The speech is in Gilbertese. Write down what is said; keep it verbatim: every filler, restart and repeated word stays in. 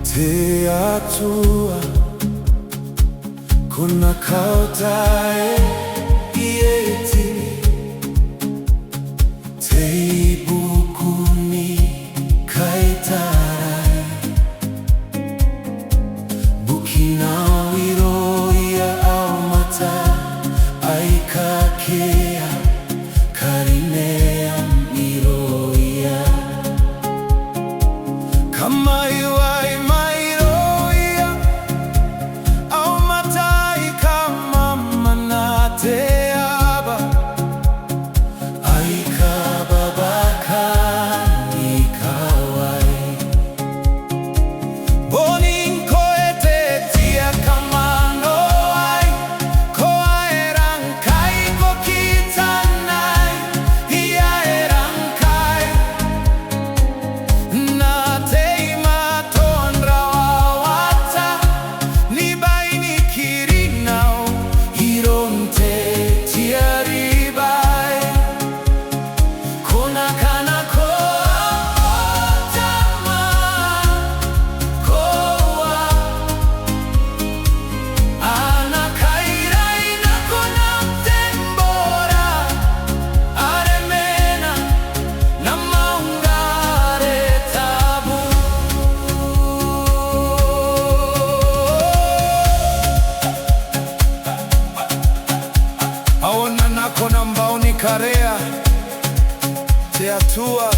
Te Atua, ko na kaota ieti, te ibukin kaitarai. Bukina irouia aomata aika akea karineam irouia. Kamaiuai mairouia aomata aika mamana te aba, aika babaka ni kawai. Boni ngkoe te tia kamanoai, ko aera ngkai ko kitanai, I aera ngkai. N na teimatoa n rawawata ni baini kirinau iroun te tia ribai. Ko na kanakoa taman koaua, a na kairai nakon am tembora are mena n am maungare tabu. Ao N na nako n am bau ni karea, te Atua,